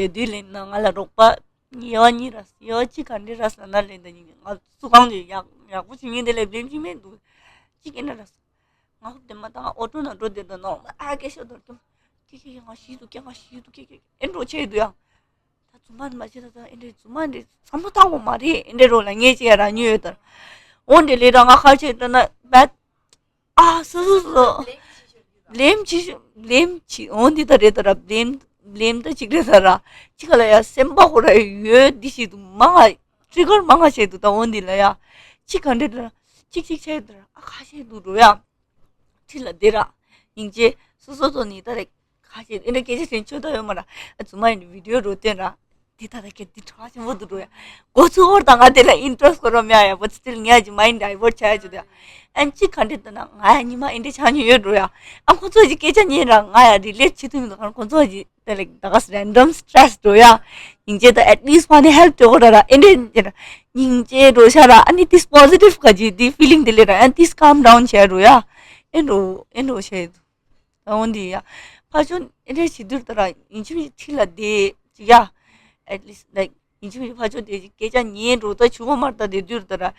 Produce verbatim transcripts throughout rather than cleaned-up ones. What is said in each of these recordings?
དེ་དུས་ལན་ན་ང་ལ་རོགས་པ་ཡེ་བ་གཉིས་ར་ཡེ་བ་གཅིག་ག་འདྲ་ར་ཟེར་ན་ལན་ད་ཉིན་ང་སུ་གང་དུ་ཡག་ཡག་པོ་བྱེད་ངེས་དེ་ལས་བླེམ་གྱི་མེད་འདུག་གཅིག་ཨེ་འདྲ་ར་ཟེར། ང་ཧུབ་དེ་མ་བཏང་ཨོ་ཊོ་ན་འགྲོ་དེ་དུ་ནོར་མ་ཨ་སྐད་ཤོད་དོར་ཀྱང་ཀྱེ་ཀྱེ་ཀྱེ་ང་ཤི་འདུག་ཀྱེ་ང་ཤི་འདུག་ཀྱེ་ཀྱེ་ཨེ་འགྲོ་ཆེ་འདུག་ཡ། ད་རྫུན་མ་མ་བྱེད་ད་ད་ཨེ་འདྲ་རྫུན་མ་འདྲ་བསམ་བློ་བཏང་དགོས་མ་རེད་ཨེ་འདྲ་རོ་ལ་ངས་ཅི་ཡ་ར་ཉོས་ཡོད་དར། འོན་ཏེ་ལས་ར་ང་ཁར་ཆེ་ད་ན་བད། ཨ་སོ་སོ་སོ། བླེམ་ཅི་ཤོད་བླེམ་ཅི་འོན་ཏེ་ད་རེད་ད་ར་བླེམ་བླེམ་ད་ཅིག་རེད་ད་ར། ཅི་ག་ལ་ཡ་སེམས་པ་ཧོ་ར་ཡོད་འདི་ཞིག་འདུག་མ་ང་ཊི་གར་མ་ང་བྱེད་འདུག་ད་འོན་ཏེ་ལ་ཡ། ཅི་ག་འདྲ་ད་ར་ཅིག་ཅིག་ཆེ་ད་ར་ཨ་ཁ་ཤས་འདུག་རོ་ཡ། ཁྲི་ལ་དེ་ར། སྙིང་རྗེ། སོ་སོ་སོ་ནི་ད་རེ། ཁ་ཤས་ཨེ་འདྲ་སྐད་ཆ་དྲན་ཆོད་ད་ཡོད་མ་ར། ཨ་ཙུ་མ་ཡིན་བི་ཌི་ཡོ་རོ་སྟོན་ར། དེ་ད་ད་སྐད་དེ་གྲོགས་ཆེན་པོ་འདུག་རོ་ཡ། འགོ་ཚུགས་བོར་ད་ང་དེ་ལ་ཨིན་ཊི་རེ་སི་ཊི་སྐོར་རོ་མེད་ཡ་བ་སི་ཊིལ་ངས་ཀྱི་མ་ཡིན་ཌའི་ཝར་ཊི་བྱ་ཡ་ཅི་དུ་ཡ། ཨན་ཅི་ག་འདྲི་ད་ན་ང་ཡ་ཉི་མ་ཨེ་འདྲ་ཆགས་ཉོ་ཡོད་རོ་ཡ། ཨ་ཁོ་ཚོ་ཅི་སྐད་ཆ་ཉན་ར་ང་ཡ་རི་ལེཊ་བྱེད་ཐུབ་མི་འདུག་ཁོ་ཚོ་ཅི། དེ་ལ་ད་ག་རེན་ཌམ་སི་ཊེ་རེ་སི་འགྲོ་ཡ། སྙིང་རྗེ་ད་ཨེཊ་ལིསཊ་ཕ་ནི་ཧེལ་པ་སྤྲོད་དགོས་ར་ར་ཨེ་འདྲ་ཨེ་འདྲ། སྙིང་རྗེ་འགྲོ་ཤ་ར་ཨ་ནི་ཏིས་པོ་ཟི་ཊིབ་ག་ཅི་དེ་ཕི་ལིང་དེ་ལས་ར་ཨ་ཏིས་ཀམ་ཌའུན་བྱས་འགྲོ་ཡ། ཨེ་འགྲོ་ཨེ་འགྲོ་བྱས་འདུག་ད་འོན་ཏེ་ཡ། ཕ་ཆོ་ཨེ་འདྲ་བྱེད་དུས་ད་ར་ཡིན་གཅིག་མིན་གཅིག་ཁྲི་ལ་བསྡད་ཅིག་ཡ། ཨེཊ་ལིསཊ་ལའིཀ་ཡིན་གཅིག་མིན་གཅིག་ཕ་ཆོ་དེ་ཅིག་སྐད་ཆ་ཉན་འགྲོ་ད་ཆུ་བོ་མར་ད་དེ་དུས་ད་ར།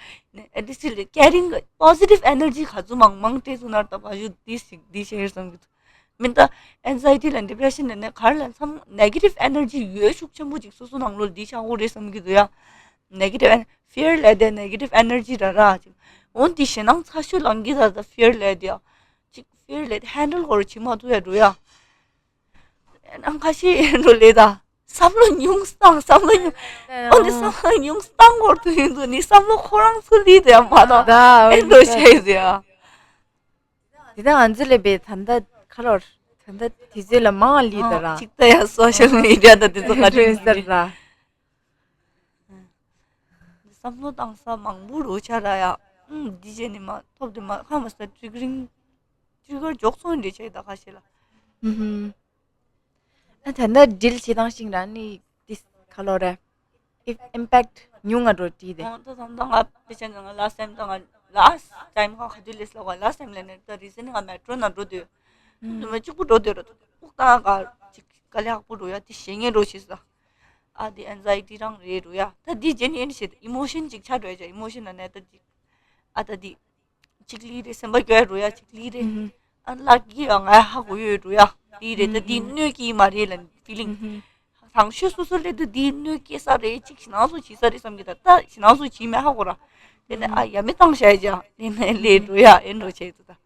ཨེཊ་ལིསཊ་ལ་ཀེ་རིང་པོ་ཟི་ཊིབ་ཨེ་ནར་ཇི་ག་ཚོད་མང་མང་སྤྲད་ཚུགས་ན་ད་ཕ་ཆོ་དེ་ཞིག་དེ་བྱས་བསམ་གི་འདུག་མིན་ད་ཨེན་ཛའི་ཊི་ལ་ཌི་པི་རེ་ཤན་ལ་ནས་གར་ལ་མཚམས་ནེ་གེ་ཊིབ་ཨེ་ནར་ཇི་ཡོད་ཤུགས་ཆེན་པོ་ཅིག་སོ་སོ་ནང་ལོགས་འདི་ཆགས་ཡོད་རེད་བསམ་གྱི་འདུག་ཡ། ནེ་གེ་ཊིབ་ཨེ་ཕི་ཡར་ལབ་དེ་ནེ་གེ་ཊིབ་ཨེ་ནར་ཇི་ར་ར་ཅིག་འོན་ཏེ་ཞེད་སྣང་ཚ་ཤོས་ལངས་གི་ད་ད་ཕི་ཡར་ལབ་དེ་ཡ། ཅིག་ཕི་ཡར་ལབ་དེ་ཧེན་ཌལ་གོ་ར་བྱེད་མ་ཐུབ་ཡ་འགྲོ་ཡ། ཨ་ཁ་ཤས་ཡིན་འགྲོ་ལེ་ད། བསམ་བློ་ཉུང་སྟངས་བསམ་བློ་ཉུང་། འོན་ཏེ་བསམ་བློ་ཉུང་སྟངས་སྐོར་དུ་ཡིན་དུ་ནི་བསམ་བློ་ཁོ་རང་ཚོ་ལི་དེ་ཡ་མ་ད། ཨེ་འགྲོ་ཤེས་དེ་ཡ། དེ་དག་ང་ཚོ་ལས་པའི་ད་ལྟ་ཁ་ལོར་ད་ལྟ་དུས་ཚོད་ལ་མང་བ་ལི་དོ་ར། ཅིག་ད་ཡ་སོ་ཤལ་མི་ཌི་ཡ་དང་དེ་ཚོ་ག་ཚོད་ཡིན་ཟེར་ར། བསམ་བློ་བཏང་ས་མང་པོ་རུ་ཆ་ར་ཡ། ཨུམ་འདི་བྱས་ནི་མ་ཐོབ་དེ་མ་ཁ་མ་ས་ཊི་ག་རིང་ཊི་ག་ར་འཇོག་སོང་འདྲི་བྱས་ད་ཁ་ཤས་ལ། ཨུམ། ཨ་ད་ལྟ་ཌིལ་བྱེད་སྟངས་ཤིག་ར་ནི་དེ་ཁ་ལོ་ར། ཨིམ་པེག་ཉུང་ང་འགྲོ་དྲིས་ཏེ། ཨོ་ད་ད་ད་ང་དཔེ་ཆ་ནི་ང་ལ་སེམས་ད་ང་ལ་སི་ཊི་ཊའིམ་ཁ་ཁ་དུས་ལས་ལ་ལ་སི་ཊི་ཊའིམ་ལས་ནས་ད་རི་སེན་ང་མེ་ཊོ་ན་འགྲོ་དུས། དུ་མ་གཅིག་པུ་འགྲོ་དུས་ར་དུ་ཨུག་ད་ང་ཅིག་དཀའ་ལས་ཁག་པོ་འགྲོ་ཡ་དེ་ཞེ་ངེས་འགྲོ་ཤེས་ས། ཨ་དེ་ཨེན་ཛའི་ཊི་རང་རེད་འགྲོ་ཡ་ད་དེ་རྗེས་ནས་ཨེ་འདྲ་བྱེད་ད་ཨི་མོ་ཤན་ཅིག་ཆགས་འགྲོ་ཡ་ཅག་ཨི་མོ་ཤན་ན་ནས་ད་དེ་ཨ་ད་དེ། ཅིག་ལི་རེ་སེམས་པ་སྐྱོ་ཡ་འགྲོ་ཡ་ཅིག་ལི་རེ། ཨུ་ཧུ། ཨ་ལག་གི་ཡ་ང་ཡ་ཧ་གོ་ཡོད་འགྲོ་ཡ་དེ་རེད་ད་དེ་གནོད་ཀྱི་མ་རེད་ལ་ཕི་ལིང་། ཨུ་ཧུ། རང་ཤོད་སོ་སོ་སླེབས་དུས་དེ་གནོད་སྐྱེལ་ས་རེད་ཅིག་ཞེད་སྣང་སོ་བྱེད་ས་རེད་བསམ་གྱི་ད་ད་ཞེད་སྣང་སོ་བྱེད་མེད་ཧ་གོ་ར། དེ་ནས་ཨ་ཡ་མི་བཏང་བྱ་ཡ་ཅག་དེ་ནས་ལས་འགྲོ་ཡ་ཨེ་འགྲོ་བྱས་ད།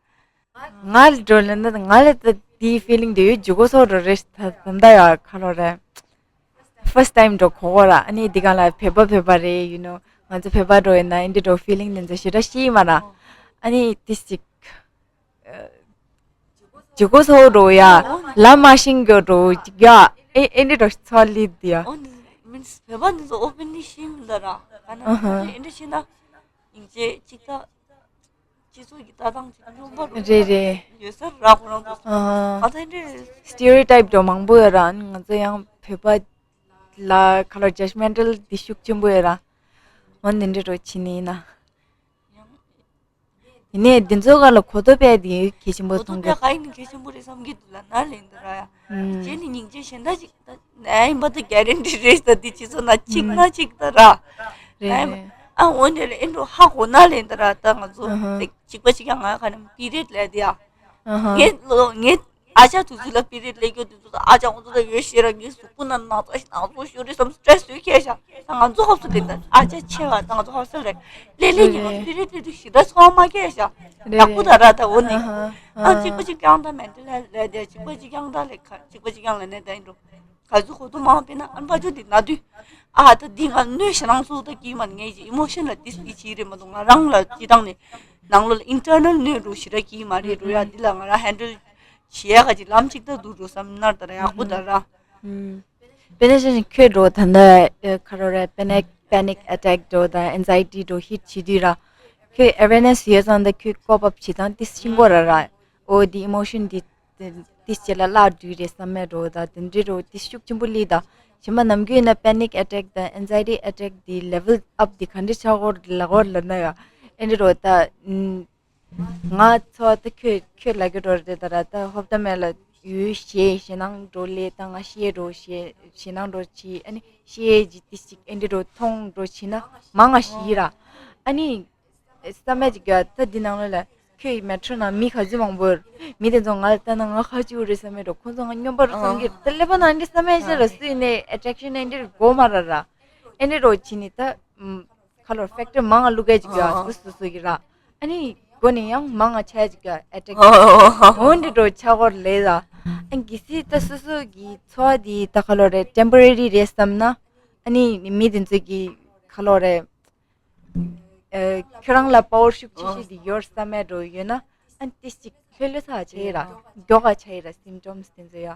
ང་ལ་འགྲོ་ལ་ན་ང་ལ་ད་དེའི་ཕི་ལིང་དེ་ཡོད་འཇུག་གོ་སོ་འགྲོ་རེད་ད་ད་ད་ཡ་ཁ་ལོ་རེད། ཕར་སི་ཊི་ཊའིམ་འགྲོ་གོ་གོ་ར་ཨ་ནི་འདི་ག་ལ་བོད་པ་བོད་པ་རེད་ཡུ་ནོ་ང་ཚོ་བོད་པ་འགྲོ་ཡིན་ན་ཨིན་འདྲ་འགྲོ་ཕི་ལིང་དེ་ཚོ་ཞེ་དྲག་ཤི་མ་ར་ཨ་ནི་ཏི་སི་ཅིག་ཇི་གོ་སོ་འགྲོ་ཡ་ལ་མ་ཤིང་གི་འགྲོ་ཅིག་ཡ་ཨེ་ཨིན་འདྲ་འགྲོ་ཚོ་ལི་དི་ཡ། ཨོ་ནི་མིན་སི་བོད་པ་འདི་ཚོ་ཨོ་པན་ལི་ཤི་མི་འདུག་ར་ག་ན་ཨ་ཧ་ཨིན་འདྲ་ཤི་ན་སྙིང་རྗེ་ཅིག་ད། སྤྱི་ཚོགས་ཀྱི་ལྟ་སྟངས་ཅིག་སྙོམས་པ་རུ་རེད་རེད། ཡོད་ས་ར་ཁོ་རང་ཚོ། ཨ་ཨ་ད་འདྲའི་སི་ཊི་རི་ཡོ་ཊའིབ་འགྲོ་མང་པོ་ཡོད་ར་ཨ་ནི་ང་ཚོ་ཡང་བོད་པ་ལ་ཁ་ལོ་ཇཇ་མེན་ཊལ་འདི་ཤུགས་ཆེན་པོ་ཡོད་ར། འོ་འདི་འདྲའི་རོ་ཕྱི་ནས་ཡིན་ན། ཡང་ཡིན་ནའི་འདི་ཚོ་ག་ལ་གོ་རྟོགས་སྤེལ་འདི་གལ་ཆེན་པོ་གོ་མཐོང་རྟོགས་གི་སྤེལ་ག་ཡིན་གལ་ཆེན་པོ་རེད་བསམ་གྱི་འདུག་ལ་ན་ལེན་འདི་ར་ཡ། ཨུམ། རྗེས་ནས་སྙིང་རྗེ་གཞན་དག་ཅིག་ད་ན་ཡིན་པ་ད་གེ་རེན་ཊི་རེད་ད་འདི་སྤྱི་ཚོགས་ན་གཅིག་ན་གཅིག་ད་ར། རེད་ན་ཡིན་པ་རེད། ཨ་འོ་འདི་ལ་ཨེ་འགྲོ་ཧ་གོ་ན་ལེན་ད་ར་ད་ང་ཚོ་ཨ་ཧ། ཅིག་པ་ཅིག་ཡང་ང་ག་ནས་པི་རེད་ལས་དེ་ཡ། ཨ་ཧ། ངས་ལོ་ངས་ཨ་ཅག་དུས་ཚོད་ལ་པི་རེད་ལས་སྐྱོ་དུས་ཚོད་ཨ་ཅག་ང་ཚོ་ལ་ཡོད་ཤེས་ར་ངའི་གཟུགས་པོ་ན་ན་ཚ་ཞིག་ན་ཚོ་ཤོར་རེད་བསམ་སི་ཊེ་རེ་སི་ཡོད་ཁྱེད་ཤ་ད་ང་ཚོ་ཧོབ་སུ་ལེན་ད་ཨ་ཅག་ཆེ་བ་ད་ང་ཚོ་ཧོབ་སུ་ལེན་ལེ་ལེ་ཉི་མ་པི་རེད་ལས་དུས་ཞི་ད་ཚོ་མ་ཁྱེད་ཤ་ཡག་པོ་ད་ར་ད་འོ་ནི་ཨ་ཧ། ཨ་གཅིག་པ་གཅིག་རྐྱང་ད་མེན་ཊལ་ཧེལ་ཐི་ལས་དེ་གཅིག་པ་གཅིག་རྐྱང་ད་ལས་ཁ་གཅིག་པ་གཅིག་རྐྱང་ལ་ནས་ད་ཡིན་འགྲོ། ག་ཚོད་གོ་ཐུབ་མང་པས་ན་ཨན་པ་ཅོ་འདི་ན་དུས་ཨ་ད་འདི་ང་གནོད་ཞེ་སྣང་ཚོགས་ད་ཀྱིས་མ་ངས་ཀྱི་ཨི་མོ་ཤན་ལ་ཏིས་ཏི་བྱེད་རེད་མ་གཏོགས་ང་རང་ལ་སྤྱི་བཏང་ནས་ནང་ལོགས་ལ་ཨིན་ཊར་ནལ་གནོད་རུ་ཞེ་དྲག་ཀྱིས་མ་རེད་རུ་ཡ། འདི་ལ་ང་རང་ཧེན་ཌལ་བྱེད་ཡ་ག་ཅིག་ལམ་གཅིག་ད་འདུག་རུ་བསམ་ནར་ད་ར་ཡག་པོ་ད་ར། དཔེར་ན་ཆ་བཞག་ཁྱོད་འགྲོ་ད་ནི་ཁ་རོ་ར་པེ་ནིག་པེ་ནིག་ཨེ་ཊེག་འགྲོ་ད་ཨེན་ཛའི་ཊི་འགྲོ་ཧིཊ་བྱེད་དུས་ར་ཁྱོད་ཨེ་ཝེར་ནེ་སི་ཡོད་ཙང་ད་ཁྱོད་ཀོབ་ཨབ་བྱེད་སྟངས་ཏིས་ཤིང་གོ་ར་ར། འོ་འདི་ཨི་མོ་ཤན་འདི་ཏིས་བྱེད་ལ་བརླག་འགྲོ་རེད་བསམ་མེད་འགྲོ་ད་དེ་འདྲའི་འགྲོ་ཏིས་ཤུགས་ཆེན་པོ་ལི་ད་ཞེ་མ་ནམ་རྒྱུན་ན་པེ་ནིག་ཨེ་ཊེག་དང་ཨེན་ཛའི་ཊི་ཨེ་ཊེག་འདི་ལེ་ཝལ་ཨབ་འདི་ག་འདྲ་ཆགས་གོ་ལ་གོ་ལ་ན་ཡ་ཨེ་འདྲ་འགྲོ་ད། ང་ཚོ་ད་ཁྱོད་ཁྱོད་ལ་གི་འགྲོ་རེད་ད་ར་ད་ཧོབ་ད་མེད་ལ་ ཡོད་ཞེས་ཞེད་སྣང་འགྲོ་ལས་ད་ང་ཤེས་འགྲོ་ཞེས་ཞེད་སྣང་འགྲོ་ཆེ་ཨ་ནི་ཤེས་ཀྱི་ཏི་ཞིག་ཨེ་འདྲི་འགྲོ་མཐོང་འགྲོ་ཆེ་ན་མང་ང་ཞིག་ར་ཨ་ནི། བསམ་ཡས་ཅིག་ག་ད་འདི་ནང་ལོགས་ལ་ཁྱོད་ཀྱི་མེ་ཊོ་ནང་མི་ག་ཚོད་མང་པོ་ཡོད། མི་དེ་ཚོ་ང་ལ་ལྟ་ན་ང་ཁ་ཆུ་རེད་བསམ་མེད་འགྲོ། ཁོང་ཚོ་ང་སྨྱོན་པ་རུ་བསམ་གི་ད་ཀླད་པ་ནང་འདི་བསམ་ཡས་ཤ་ར་སུ་ཡིན་ནའི་ཨེ་ཊེག་ཤན་ཨེ་འདྲི་དགོས་མ་ར་ར། ཨེ་འདྲི་རོ་ཕྱི་ནི་ད་ཁ་ལོར་ཕེག་ཊར་མང་ང་བླུག་གས་ཅིག་ག་སུ་སུ་སུ་གི་ར། ཨ་ནི་སྒོ་ནས་ཡང་མང་ང་ཆ་ཡས་ཅིག་ག་ཨེ་ཊེག་འོན་འདི་འགྲོ་ཆ་གོར་ལས་ད། ཨ་གི་སི་ད་སུ་སུ་གི་འཚོ་བ་འདི་ད་ཁ་ལོར་རེད་ཊེམ་པོ་རེ་རི་རེད་བསམ་ན། ཨ་ནི་མི་དེ་ཚོ་གི་ཁ་ལོར་རེད། ཨ། ཁྱོད་རང་ལ་པ་ཝར་ཤུགས་ཆེ་ཤོས་དེ་ཡོད་བསམ་མེད་འགྲོ་ཡོད་ན་ཨ་ཏི་ཞིག་ལྷོད་ལྷོད་ཚ་བྱས་ར་མགྱོགས་ག་བྱས་ར་སིམ་ཊོམ་སི་དེ་ཚོ་ཡ།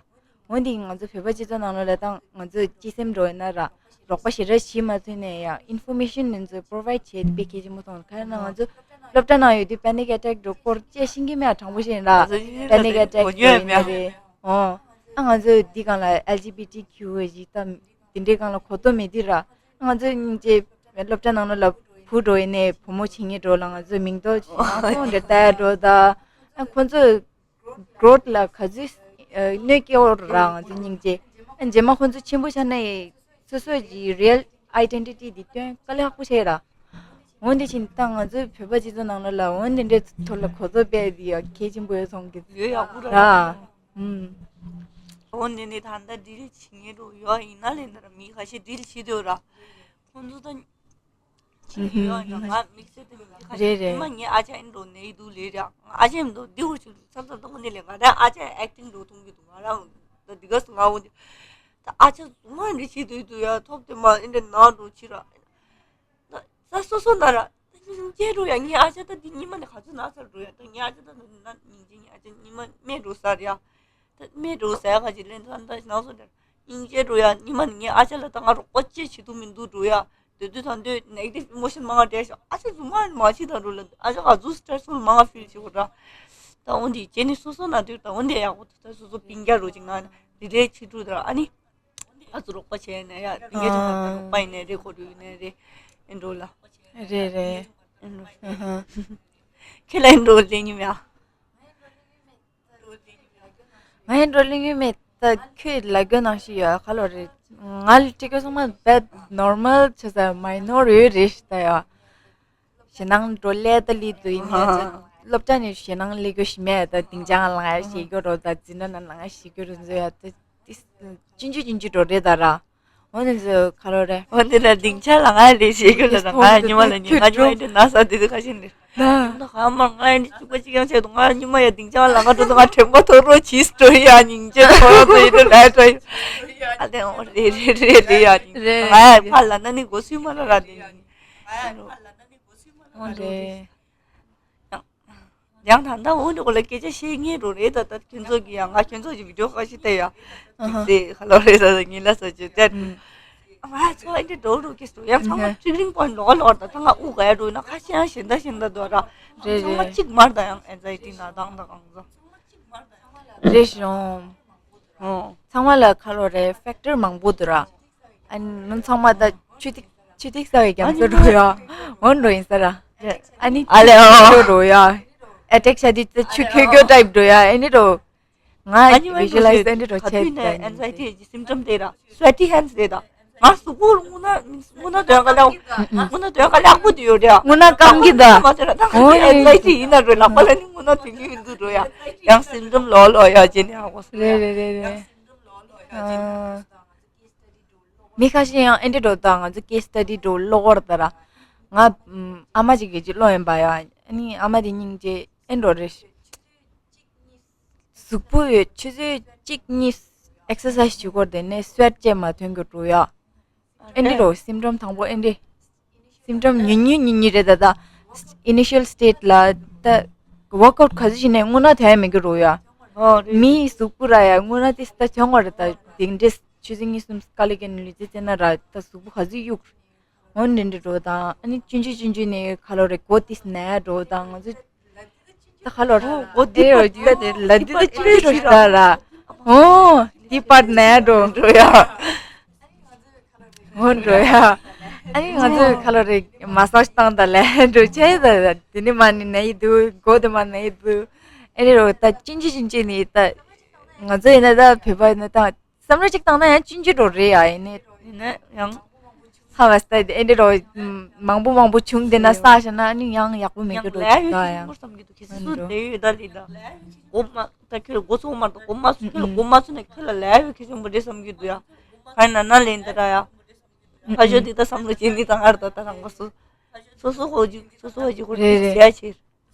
འོན་ཏེ་ང་ཚོ་བོད་པ་སྤྱི་ཚོགས་ནང་ལོགས་ལ་དང་ང་ཚོ་སྤྱི་སེམས་འགྲོ་ཡོད་ན་ར་རོགས་པ་ཞེ་དྲག་བྱེད་མ་ཐུབ་ནས་ཡ་ཨིན་ཕོར་མེ་ཤན་དེ་ཚོ་པོ་རོ་བའིཌ་བྱེད་དཔེ་གལ་ཆེན་པོ་མཐོང་ག་ན་ང་ཚོ་སློབ་གྲྭ་ནང་ཡོད་དུས་པེ་ནིག་ཨེ་ཊེག་འགྲོ་སྐོར་བཅས་ཤེས་ཀྱི་མེད་དྲང་པོ་བཤད་ན་ར་པེ་ནིག་ཨེ་ཊེག་འགྲོ་ཡོད་ན་རེད། ཨོ། ཨ་ང་ཚོ་འདི་སྒང་ལ་ཨེལ་ཇི་བི་ཊི་ཀིའུ་ཨེ་ཞིག་དང་། དེ་འདྲའི་སྒང་ལ་གོ་རྟོགས་མེད་དུས་ར། ང་ཚོ་སྙིང་རྗེ། སློབ་གྲྭ་ནང་ལོགས་ལ་བུ་འགྲོ་ཡིན་ནའི་བུ་མོ་བྱེད་ངེས་འགྲོ་ལ་ང་ཚོ་མིང་འདོགས་ཞིག་ནང་ཁོང་འདྲ་ལྟ་འགྲོ་ད། ཨ་ཁོང་ཚོ་གྲོད་ལ་ག་ཚོད་གནོད་སྐྱེལ་བོ་ར་ང་ཚོ་སྙིང་རྗེ། ཨ་རྗེས་མ་ཁོང་ཚོ་ཆེན་པོ་ཆགས་ནའི་སོ་སོ་གི་རི་ཡལ་ཨའི་ཌེན་ཊི་ཊི་འདི་སྟོན་དཀའ་ལས་ཁག་པོ་བྱས་ར། འོན་ཏེ་ཕྱིན་ད་ང་ཚོའི་བོད་པ་སྤྱི་ཚོགས་ནང་ལོགས་ལ་འོན་དེ་འདྲའི་ཐོག་ལ་གོ་རྟོགས་སྤེལ་འདི་ཡ་གལ་ཆེན་པོ་ཡོད་སོང་གི་ཡོད་ཡག་པོ་ར། ར། ཨུམ། འོ་ནི་ནི་ད་ལྟ་ཌི་ལི་བྱེད་ངེས་འགྲོ་ཡོད་ཡིན་ན་ལས་འདིར་མི་ཁ་ཤས་ཌི་ལི་བྱེད་འདོད་ར། ཁོང་ཚོ་ད་བྱེད་ཡོད་ཡིན་ན་ང་དམིགས་བསལ་དུ་མི་ཁ་ཤས་རེད་རེད། ཉི་མ་ངའི་ཨ་ཅག་ཨིན་འགྲོ་ནས་འདུག་ལས་ར། ང་ཨ་ཅག་ཨིན་འགྲོ་འདི་འུ་ཆུ་ཚབ་ཚབ་ཏུ་ནི་ལས་ང་རང་ཨ་ཅག་ཨེག་ཊིང་འགྲོ་ཐུང་གི་འདུག་ང་རང་ད་འདི་ག་སུ་ང་འོ་འདི་ད་ཨ་ཅག་ཟུང་མ་འདི་བྱེད་འདོད་འདུག་ཡ། ཐོབ་དེ་མ་ཨིན་འདྲ་ན་འགྲོ་ཕྱི་ར། ད་ས་སོ་སོ་ན་ར། ད་སྙིང་རྗེ་འགྲོ་ཡ། ངའི་ཨ་ཅག་ད་འདི་ཉི་མ་ནས་ག་ཚོད་ན་ཚར་འགྲོ་ཡ། ད་ངའི་ཨ་ཅག་ད་ན་སྙིང་རྗེ། ངའི་ཨ་ཅག་ཉི་མ་རྨས་འགྲོ་ས་རེད་ཡ། ད་རྨས་འགྲོ་ས་ཡ་ག་ཅིག་ལེན་ད་ད་ན་སོ་འདྲ། སྙིང་རྗེ་འགྲོ་ཡ། ཉི་མ་ནས་ངའི་ཨ་ཅག་ལ་ད་ང་རོགས་པ་ཅི་བྱེད་ཐུབ་མི་འདུག་འགྲོ་ཡ། དེ་དུས་ད་འདོད་ནེ་གེ་ཊིབ་ཨི་མོ་ཤན་མང་ང་སྤྲད་ཤག་ཨ་ཅག་ཟུར་མ་མ་བྱེད་ད་འགྲོ་ལ། ཨ་ཅག་ག་ཚོད་སི་ཊེ་རེ་སི་ཕུལ་མང་ང་ཕིལ་བྱེད་གོ་ད། ད་འོན་ཏེ་ཁྱེད་ནི་སོ་སོ་ན་དུས་ད་འོན་ཏེ་ཡག་པོ་འདུག་ད་སོ་སོ་སྤུན་ཀྱག་རོ་ཅིག་ང་འདི་འདྲའི་ཕྱི་དྲོ་ད་ཨ་ནི། ཨ་ཚོ་རོགས་པ་བྱས་ནས་ཡ་ཏིང་ངེ་ཆུང་ང་རོགས་པ་ཡིན་ནའི་རེད། ཁོ་རུ་ཡིན་ནའི་རེད། ཨེ་འགྲོ་ལ། རེད་རེད། ཨེ་འགྲོ། ཨ་ཧ། ཁྱེད་ལ་ཨེ་འགྲོ་ལེ་ཉིམ་ཡ། ང་ཨེ་འགྲོ་ལེ་ཉིམ་མེད་ད་ཁྱོད་ལ་དགོས་ནང་ཞིག་ཡོད་ཁ་ལོ་རེད། ང་ལ་ཏི་ཀ་སོང་མ་བད་ནོར་མལ་ཆ་ས་མའི་ནོར་ཡོད་རེད་ཤི་ད་ཡ། ཞེ་ནང་འགྲོ་ལས་ད་ལི་དུ་ཡིན་ཡ་ཆ། སློབ་གྲྭ་ནས་ཞེ་ནང་ལས་གོ་ཞི་མེད་ད་སྡིང་ཅང་ལ་ང་ཞེ་གོ་རོ་ད་འཛིན་ན་ན་ང་ཞེ་གོ་རོ་འཛོ་ཡ་ད། ཏིས། ཅིན་ཅུ་ཅིན་ཅུ་འགྲོ་རེད་ད་ར། འོ་ནི་ཟོ་ཁ་རོ་རེ། འོ་ནི་ལ་སྡིང་ཆ་ལ་ང་རེ་ཞེ་གི་ལ་ང་ཉི་མ་ལ་ཉི་ང་ཉི་མ་འདི་ན་ས་འདི་དུ་ཁ་ཤིན་རེ། ད་ཧ་མ་ང་འདི་ཅུ་པ་ཅིག་ཡང་ཆེ་དུ་ང་ཉི་མ་ཡ་སྡིང་ཆ་ལ་ང་འགྲོ་དུ་ང་དྲན་པ་ཐོར་རོ་ཆིས་འགྲོ་ཡ་ཉིང་ཅེ་ཐོ་རོ་དུ་ཡི་དུ་ལ་ཏོ་ཡི། ཨ་དེ་འོ་རེ་རེ་རེ་རེ་ཡ་ཉིང་ང་ཡ་ཕ་ལ་ན་ནི་གོ་སུས་མ་ལ་ར་དེ་ཉིང་། འོ་རེ། ཡང་ད་ལྟ་འོ་འདི་གོ་ལ་སྐད་ཆ་བཤད་ངེས་རོ་རེད། ད་ལྟ་ཁྱོད་ཚོ་གི་ཡང་ང་ཁྱོད་ཚོ་གི་བི་ཌིའོ་ཁ་ཤས་བལྟས་ཡ། ཅིག་ཙེ་ཁ་ལོ་རེད་ད་ད་ཉིན་ལ་ས་ཅིག་བལྟས། ང་ཚོ་ཨེ་འདྲ་འགྲོ་རུ་ཀེ་སུ་ཡང་ཚང་མ་ཊི་རི་ལིང་པོ་ལོག་ལོག་ད་ད་ང་དབུགས་ག་ཡ་འགྲོ་ན་ཁ་ཤས་ཡང་གཞན་ད་གཞན་ད་འདོ་ར། རེད་ཚང་མ་རེད། གཅིག་མར་ད་ཡང་ཨེན་ཛའི་ཊི་ན་དང་ད་གང་ཚོ། རེད་ཤི་རོང་། ཨོ། ཚང་མ་ལ་ཁ་ལོ་རེད་ཕེག་ཊར་མང་པོ་འདུག་ར། ཨ་ནི་ཚང་མ་ད་ཆུ་ཐིགས་ཆུ་ཐིགས་ས་བའི་རྒྱ་མཚོ་འགྲོ་ཡ། འོན་འགྲོ་ཡིན་ས་ར། ཨ་ནི་ཨ་ལེ་ཨོ། ཆུ་འགྲོ་ཡ། ཨེ་ཊེག་ཤ་དི་ཆུ་ཁྱོད་ཁྱོད་ཊའིབ་འགྲོ་ཡ་ཨ་ནི་འགྲོ། ང་ཨ་ནི་བི་ཞུ་ལའི་ཛི་ཨ་ནི་འགྲོ་ཆེད་ད་ཨེན་ཛའི་ཊི་ཡི་སིམ་ཊོམ་དེ་ར་སུ་ཝེ་ཊི་ཧེན་ཌི་དེ་ད། ང་གཟུགས་པོ་རྔུལ་ནག་རྔུལ་ནག་དོན་ག་ལ་རྔུལ་ནག་དོན་ག་ལ་ཡག་པོ་དུ་ཡོད་རེད། རྔུལ་ནག་སྐམ་གི་ད། མ་ཟེར་ན་ད་ཁ་ཅིག་ཨེན་ཛའི་ཊི་ཡིན་ན་རེད་ལག་པ་ལ་ནི་རྔུལ་ནག་དུ་ཡོད་འདུག་རོ་ཡ། ཡང་སིམ་ཊོམ་ལོ་ལོ་ཡ་ཅེ་ནི་ཧ་གོ་སོང་། རེད་རེད་རེད་རེད། ཨ། མི་ཁ་ཤས་ཡང་ཨེ་འདྲ་འགྲོ་ད་ང་ཚོ་ཀེ་སི་ཊ་ཌི་འགྲོ་ཀློག་གོ་ར་ད་ར། ང་ཨ་མ་ཅིག་གིས་ཅིག་ཀློག་ཡིན་པ་ཡ། ཨ་ནི་ཨ་མ་དེ་སྙིང་རྗེ་ཨེ་འགྲོ་རེད། གཟུགས་པོ་ཡོད་ཆུ་ཚོད་གཅིག་གཉིས་ཨེག་སར་སའི་སི་བྱེད་དགོས་དེ་ནས་སུ་ཝེ་ཊི་ཅན་མ་ཐོན་གི་འགྲོ་ཡ། ཨེ་འདྲི་རོ་སིམ་ཊོམ་དང་པོ་ཨེ་འདྲི། སིམ་ཊོམ་ཉུང་ཉུང་ཉུང་ཉུང་རེད་ད་ད། ཨི་ནི་ཤལ་སི་ཊེ་ཇི་ལ་ད། ཝོག་ཨའུཊ་ག་ཚོད་བྱས་ནས་རྔུལ་ནག་ཐོན་ཡ་མེད་གི་རོ་ཡ། ཨོ་རེད། མིའི་གཟུགས་པོ་ར་ཡ་རྔུལ་ནག་དེ་ད་ཐོན་གོ་རེད་ད་དེ་འདྲས་ཆུ་ཚོད་གཉིས་གསུམ་དཀའ་ལས་ཀྱི་ནི་ལུས་རྩལ་རྩེད་ན་ར་ད་གཟུགས་པོ་ག་ཚོད་གཡུག་འོ་འདྲེ་འདྲེ་འགྲོ་དང་ཨ་ནི་ཆུང་ཆུང་ཆུང་ཆུང་ནས་ཁ་ལོ་རེ་གོ་ཏིས་ནས་འགྲོ་དང་ང་ཚོ་ད་ཁ་ལོ་རེ་གོ་ཏིས་འོ་ཏིས་ད་ལ་ཏིས་ད་ཆུང་ཆུང་ད་ར་འོ་ཏིས་པར་ནས་འགྲོ་འགྲོ་ཡ་འོ་འགྲོ་ཡ་ཨ་ནི་ང་ཚོ་ཁ་ལོ་རེ་མ་སཱཇ་བཏང་ད་ལས་འགྲོ་ཆེ་ད་དེ་ནི་མ་ནི་ནས་འདུག་གོ་དེ་མ་ནས་འདུག་ཨ་ནི་རོ་ད་ཆུང་ཆུང་ཆུང་ཆུང་ནས་ད། ང་ཚོ་ཡིན་ན་ད་བོད་པ་ཡིན་ན་ད་བསམ་བློ་གཅིག་བཏང་ན་ཡང་ཆུང་ཆུང་འགྲོ་རེད་ཡ། ཡིན་ནའི་ཡིན་ན་ཡང་ཧ་བ་སྟ་ཨེ་འདྲ་རོ། མང་པོ་མང་པོ་བྱུང་དེ་ན་ས་ཞེ་ན་ཨ་ནི་ཡང་ཡག་པོ་མེད་ཀི་འགྲོ་ཡང་ཡག་ཅིག་ད་ཡང་ཡོད་ཀྱི་མོ་བསམ་གྱི་འདུག་ཁྱེད་ཚོ་ལས་ཡོད་ད་ལི་ད་འགོ་མ་ད་ཁྱོད་ལ་འགོ་ཚུགས་མ་གཏོགས་འགོ་མ་ཚུགས། ཁྱོད་ལ་འགོ་མ་ཚུགས་ན་ཁྱོད་ལ་ལས་ཡོད་ཁྱེད་ཚོ་མོ་འདྲེ་བསམ་གྱི་འདུག་ཡ། ཧ་ན་ན་ལེན་ད་ར་ཡ། ཁ་ཤོ་འདི་ད་བསམ་བློ་བྱེད་ནི་དང་ཨར་ད་ད་རང་གོ་སོ། སོ་སོ་ཧོ་ཇི་སོ་སོ་ཧོ་ཇི་ཧོ་ཇི་རེད་རེད། ཟེར་ཡ་ཆེར།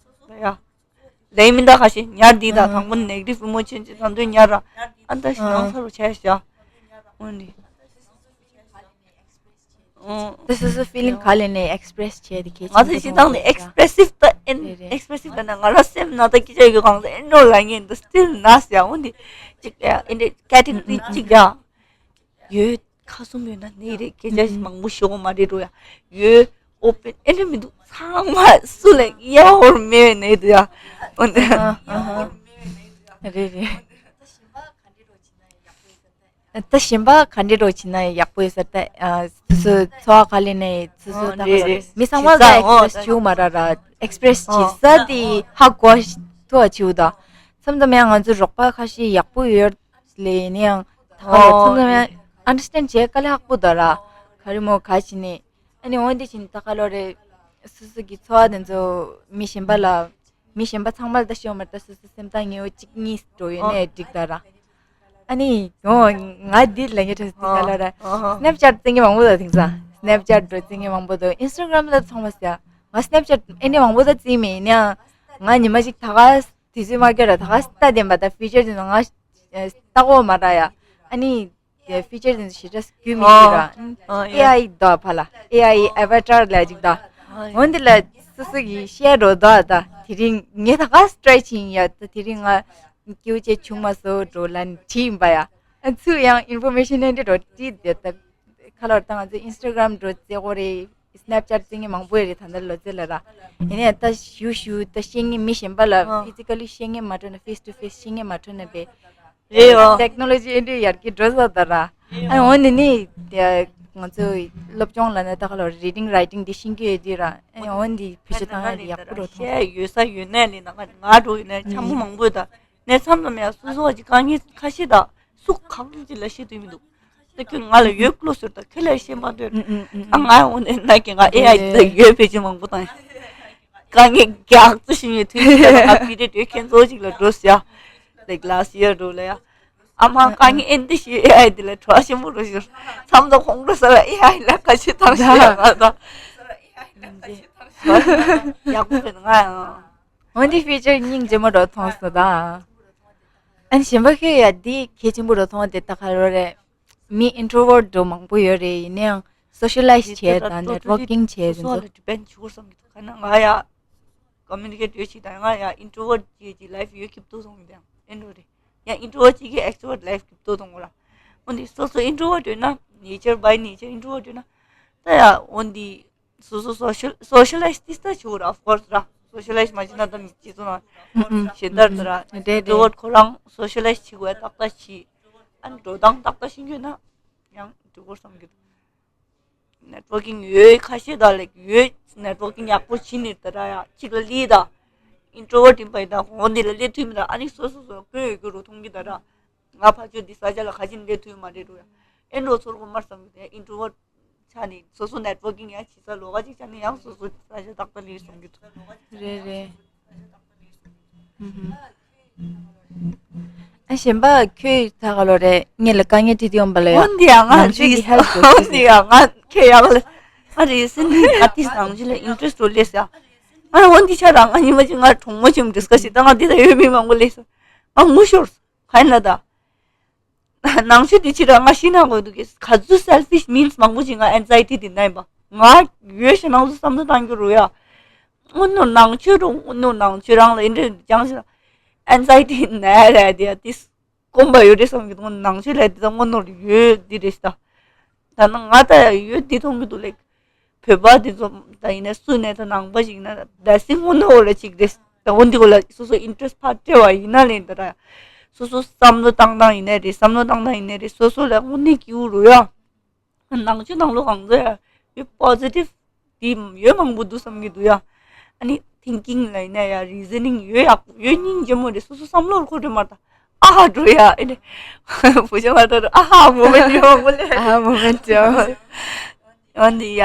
ཡ། ལས་མི་འདའ་ཁ་ཤས་ཉར་འདི་དང་དང་པོ་ནེ་གེ་ཊིབ་ཨི་མོ་ཤན་ཅིག་ད་འདོད་ཉར་ར། ཨ་ད་ཤི་ནང་ཚ་རུ་ཆ་ཤ། འོ་ནི། ད་སོ་སོ་ཕི་ལིང་ག་ལས་ནས་ཨེགས་པི་རེ་སི་བྱས་ཏེ་གལ་ང་ཆེན་ཚོ་ཞིག་དང་ནི་ཨེགས་པི་རེ་སིབ་ད་ཨེན་རེད་རེད། ཨེགས་པི་རེ་སིབ་ད་ན་ང་ལ་སེམས་ན་ད་སྐད་ཆ་ཡོད་གང་ད་ཨེན་རོ་ལ་ངན་ད་སི་ཊིལ་ན་ཟེར་འོ་འདི་ཅིག་ཨེ་འདི་ཀེ་ཊི་གོ་རི་ཅིག་ཡ། ཡོད་ཁ་སུམ་ཡོད་ན་ནི་རེད་སྐད་ཆ་ཞིག་མང་པོ་ཤོག་མ་རེད་འགྲོ་ཡ། ཡོད་ཨོ་པེན་ཨེ་འདྲ་མི་འདུག་ཚང་མ་སུ་ལ་ཡ་ཧོར་མེད་ནས་འདུག་ཡ། འོ་འདི་ཨ་ཨ་ཧ། རེད་རེད། ད་གཞན་པ་ག་འདྲ་རོགས་བྱེད་ན་ཡག་པོ་ཡོད་ས་ད། སོ་སོའི་འཚོ་བ་ག་ལས་ནས་སོ་སོ་ད་ག་ལ་མི་ཚང་མ་ད་ཨེགས་པི་རེ་སི་བྱུང་མ་ར་ར་ཨེགས་པི་རེ་སི་བྱེད་ས་དེ་ཧ་གོ་ཐུབ་པ་བྱེད་འུ་ད། མཚམས་མཚམས་ཡང་ང་ཚོ་རོགས་པ་ཁ་ཤས་ཡག་པོ་ཡོད་ལས་ཡིན་ཡང་ད་ག་ལ་མཚམས་མཚམས་ཡང་ཨན་ཌར་སི་ཊེན་ཌ་བྱེད་དཀའ་ལས་ཁག་པོ་ད་ར། ག་རེ་མོ་ག་བྱེད་ནས། ཨ་ནི་འོན་ཏེ་ཕྱིན་ད་ག་ལོ་རེད། སོ་སོ་གི་འཚོ་བ་དེ་ཚོ་མི་གཞན་པ་ལ། མི་གཞན་པ་ཚང་མ་ལ་ད་ཤོད་མ་ད་སོ་སོ་སེམས་ཐག་ཉེ་བོ་གཅིག་གཉིས་འགྲོ་ཡོད་ནས་འགྲིག་ད་ར། ཨ་ནི་ཡོ་ང་འདི་ལ་ངའི་ཁྲོད་དེ་ག་ལོ་ར། སི་ནེབ་ཅེཊ་བཙལ་མཁན་མང་པོ་ད་དེང་སང་སི་ནེབ་ཅེཊ་འགྲོ་བཙལ་མཁན་མང་པོ་འདུག་ཨིན་སི་ཊ་གྷ་རམ་ད་ཚང་མ་ཟེར། ང་སི་ནེབ་ཅེཊ་ཨེ་འདྲ་མང་པོ་ད་བཙལ་མེད་ཡིན་ཡང་། ང་ཉི་མ་གཅིག་ད་ག་དུས་ཚོད་མ་བཀལ་ར་ད་ག་སི་ད་བདེན་པ་ད་ཕི་ཅར་དེ་ཚོ་ང་ལྟ་གོ་མ་ར་ཡ། ཨ་ནི། ཡ་ཕི་ཅར་དེ་ཚོ་ཞེ་དྲག་རྒྱུས་མེད་ཀྱི་ར། ཨ་ཨེ་ཨའི་དོ་ཕ་ལ་ཨེ་ཨའི་ཨ་བ་ཊར་ལ་ཅིག་དོ། འོན་ཏེ་ལ་སོ་སོ་གི་ཤེར་འགྲོ་དོ་ད་དེ་རིང་ངས་ད་ག་སི་ཊ་རའི་བྱིན་ཡ་ད་དེ་རིང་ང་སྐྱེ་བོ་ཅེ་བྱུང་མ་སོ་འགྲོ་ལ་བྲིས་ཡིན་པ་ཡ། ཨ་ཚུ་ཡང་ཨིན་ཕོར་མེ་ཤན་ཨེ་འདྲ་འགྲོ་བྲིས་དེ་ད་ཁ་ལོར་ད་ང་ཚོ་ཨིན་སི་ཊ་གྷ་རམ་འགྲོ་རྩེ་གོ་རེད། སི་ནེབ་ཅེཊ་བཙལ་མཁན་མང་པོ་ཡོད་རེད་ད་ལྟ་ལོ་ཙེ་ལ་ར། ཡིན་ནའི་ད་ཞུ་ཞུ་ད་ཤེས་མཁན་མི་གཞན་པ་ལ་ཕི་ཛི་ཀ་ལི་ཤེས་མཁན་མ་འགྲོ་ན་ཕེས་ཊུ་ཕེས་ཤེས་མཁན་མ་འགྲོ་ན་བས། རེད་ཡོ། ཊེག་ནོ་ལོ་ཇི་ཨེ་འདྲ་ཡར་རྒྱས་འགྲོ་ས་ད་ར། ཨ་འོ་ནི་ནི་ང་ཚོ་སློབ་སྦྱོང་ལ་ནི་ད་ག་ལོ་རི་ཌིང་རའི་ཊིང་འདི་ཤེས་ཀྱི་ཡོད་དུས་ར། ཨ་འོ་ནི་ཕི་ཤ་ཐང་ཡ་ཡག་པོ་འགྲོ་ཐོང་། ཤེས་ཡོད་ས་ཡོད་ནའི་ལི་ན་ང་ང་འགྲོ་ཡོད་ནའི་ཆ་མོ་མང་པོ་ད་ནས་མཚམས་མཚམས་ཡ་སོ་སོ་གི་དཀའ་ངལ་ཁ་ཤས་ད་སུ་གང་ཅི་ལ་ཤེས་དུས་མི་འདུག་ད་ཁྱོད་ང་ལ་ཡོད་ཀློ་ཟེར་ད་ཁྱེད་ལ་ཤེས་མ་འདོད། ཨ་ང་འོ་ནས་ན་ཀྱི་ང་ཨེ་ཨའི་ད་ཡོད་ཕལ་ཆེར་མང་པོ་དང་། དཀའ་ངལ་རྒྱག་ཏུ་ཞིག་ཡོད་དུས་ད་ང་པི་རེད་ཡོད་ཁྱེད་ཚོ་ཅིག་ལ་འགྲོ་ཟེར་ཡ། ལེགས་ལ་ཟེར་ཡ་འགྲོ་ལ་ཡ། ཨ་མ་དཀའ་ངལ་ཨེ་འདི་ཞིག་ཨེ་ཨའི་འདི་ལ་གྲོགས་ཞིམ་པོ་འགྲོ་ཞིག་མཚམས་དང་ཁོང་ཁྲོ་ཟ་ལ་ཨེ་ཨའི་ལ་ཁ་ཆེ་ཐང་ཞིག་ཡ་ང་ད། ཡག་པོ་རེད་ང་ཡང་། འོན་ཏེ་ཕི་ཅར་སྙིང་རྗེ་མོ་འགྲོ་མཐོང་སོང་ད། ཨན་གཞན་པ་ཁྱོད་ཡ་འདི་གལ་ཆེན་པོ་འགྲོ་མཐོང་དེ་ད་ག་རོ་རེད། མི་ཨིན་ཊྲོ་ཝར་ཊི་འགྲོ་མང་པོ་ཡོད་རེད་ཡིན་ནའང་སོ་ཤི་ལའི་ཛི་བྱས་དང་ནེཊ་ཝར་ཀིང་བྱས་དེ་ཚོ། ཌི་པེན་ཌི་བྱེད་དགོས་བསམ་གྱི་འདུག་ག་ན་ང་ཡ་ཀོ་མུ་ནི་ཀེཊ་ཡོད་ཅིག་དང་ང་ཡ་ཨིན་ཊྲོ་ཝར་ཊི་ཅིག་ལའིཕ་ཡོད་ཀྱི་འདུག་སོང་གི་དང་ཨེ་འགྲོ་རེད། ཡང་ཨིན་ཊྲོ་ཝར་ཊི་ཅིག་གིས་ཨེགས་ཊྲོ་ཝར་ཊི་ལའིཕ་ཀྱི་འདུག་སོང་གོ་ར། འོན་ཏེ་སོ་སོ་ཨིན་ཊྲོ་ཝར་ཊི་ཡོད་ན་ནེ་ཅར་བའི་ནེ་ཅར་ཨིན་ཊྲོ་ཝར་ཊི་ཡོད་ན་ད་ཡ་འོན་ཏེ། སོ་སོ་སོ་ཤལ་སོ་ཤལ་ལའི་ཛི་ཏིས་ད་བྱེད་དགོས་ར། ཨོཕ་ཀོར་སི་ར། སོ་ཤལ་ལའི་ཛི་མ་བྱེད་ན་ད་མི་སྤྱི་ཚོགས་ནང་ཨུ་ཨུ་ཞེ་དར་དུ་ར། ཨུ་ཨུ་རེད་རེད། ཨིན་ཊྲོ་ཝར་ཊི་ཁོ་རང་སོ་ཤལ་ལའི་ཛི་བྱེད་དགོས་ཡ་ཏག་ཏག་བྱེད། ཨ་ནི་འགྲོ་སྟངས་ཏག་ཏག་ཤེས་ཀྱི་ཡོད་ན་ཡང་འགྲིག་གོ་བསམ་གྱི་འདུག་ནེཊ་ཝར་ཀིང་ཡོད་ཁ་ཤས་ད་ལེགས་ཡོད། ནེཊ་ཝར་ཀིང་ཡག་པོ་བྱེད་ནི་ད་ར་ཡ་གཅིག་ལ་ལི་ད། ཨིན་ཊྲོ་ཝར་ཊི་ཡིན་པ་ཡིན་ད་གོང་འདི་ལ་སླེབས་ཐུབ་མི་ད། ཨ་ནི་སོ་སོ་སོ་སྐྱོན་ཡོད་རྒྱུ་རུ་མཐོང་གི་ད་ར། ང་ཕ་ཆོས་འདི་ས་ཆ་ལ་ག་ཅིན་སླེབས་ཐུབ་མ་རེད་འགྲོ་ཡ། ཨེ་འགྲོ་ཚོར་གོ་མར་བསམ་གྱི་འདུག་ཡ་ཨིན་ཊྲོ་ཝར་ཊི། ཆ་ནི་སོ་སོ་ནེཊ་ཝར་ཀིང་ཡང་བྱེད་ས་ལོགས་ཀ་ཅིག་ཆ་ནི་ཡང་སོ་སོ་ས་ཆ་ཏག་ཏག་ལས་སོང་གི་འདུག་རེད་རེད། ཨ་གཞན་པ་ཁྱོད་ད་ག་ལོ་རེད་ངེད་ལ་དཀའ་ངལ་འཕྲད་དུ་ཡོང་པ་ལ་ཡ། འོན་ཏེ་ཡང་ང་ནང་ཆོས་ཀྱི་ཧེལ་པ་འོན་ཏེ་ཡང་ང་ཁྱེད་ཡག་ལ་ང་རེད་སེམས་ནི་ང་ཏིས་ནང་ཆོས་ལ་ཨིན་ཊྲེ་སི་ཊི་འགྲོ་ལས་ཡ། ང་འོན་ཏེ་ཆ་རང་ང་ཉི་མ་ཅིག་ང་གྲོགས་མོ་ཆེམ་འདྲི་སྐ་ཞིག་ད་ང་འདི་ལ་ཡོད་མི་མང་པོ་ལས་སོང་ང་ངུ་ཤོར་སོང་། ག་ཡིན་ན་ད། ནང་ཆོས་དེ་ཕྱིར་ང་ཤི་ན་དགོས་འདུག་གི་ག་ཚོད་སེལ་ཕིཤ་མིན་མང་པོ་ཅིག་ང་ཨེན་ཛའི་ཊི་དེ་ན་ཡིན་པ། ང་ཡོད་ཤ་ནང་དུ་བསམ་བློ་བཏང་རྒྱུ་རུ་ཡ། དངོས་གནས་ནང་ཆོས་རུ་དངོས་གནས་ནང་ཆོས་རང་ལ་ཨེ་འདྲ་སྦྱངས་ཤ་ཨེན་ཛའི་ཊི་ན་ཡ་ར་དེ་ཡ་དེ་སྐོམ་པ་ཡོད་རེད་བསམ་གི་འདུག་ནང་ཆོས་ལ་དེ་ད་དངོས་གནས་ཡོད་དེ་རེད་ཤ་ད། ད་ནང་ང་ད་ཡ་ཡོད་དེ་མཐོང་གི་འདུག་ལེགས། བོད་པ་དེ་ཚོ་ད་ཡིན་ན་སུ་ནས་ད་ནང་པ་ཞིག་ན་ད་སྲིད་སྔོན་ནས་འོ་ལ་ཅིག་རེད། ད་འོ་འདི་གོ་ལ་སོ་སོ་ཨིན་ཊྲེ་སི་ཕར་སྤྲད་བ་ཡིན་ན་ལེན་ད་ར། སོ་སོ་བསམ་བློ་བཏང་སྟངས་ཡིན་ན་རེད། བསམ་བློ་བཏང་སྟངས་ཡིན་ན་རེད། སོ་སོ་ལ་དངོས་གནས་སྐྱིད་པོ་རུ་ཡ། ནང་ཆོས་ནང་ལོགས་གང་ཚོ་ཡ་ཡོད་པོ་ཟི་ཊིབ་དེ་ཡོད་མང་པོ་འདུག་བསམ་གྱི་འདུག་ཡ། ཨ་ནི་ཐིང་ཀིང་ལ་ཡིན་ན་ཡ་རི་ཛི་ནིང་ཡོད་ཡག་པོ་ཡོད་སྙིང་རྗེ་མོ་རེད། སོ་སོ་བསམ་བློར་འཁོར་རེད་མ་ད། ཨ་ཧ་འགྲོ་ཡ་ཨེ་ནི། བུ་ཆུང་མ་ཏོ་ཨ་ཧ་མོ་མེན་ཊི་ཡོང་གོ་ལེ། ཨ་ཧ་མོ་མེན་ཊི་ཡོང་། ཡོང་འདི་ཡ་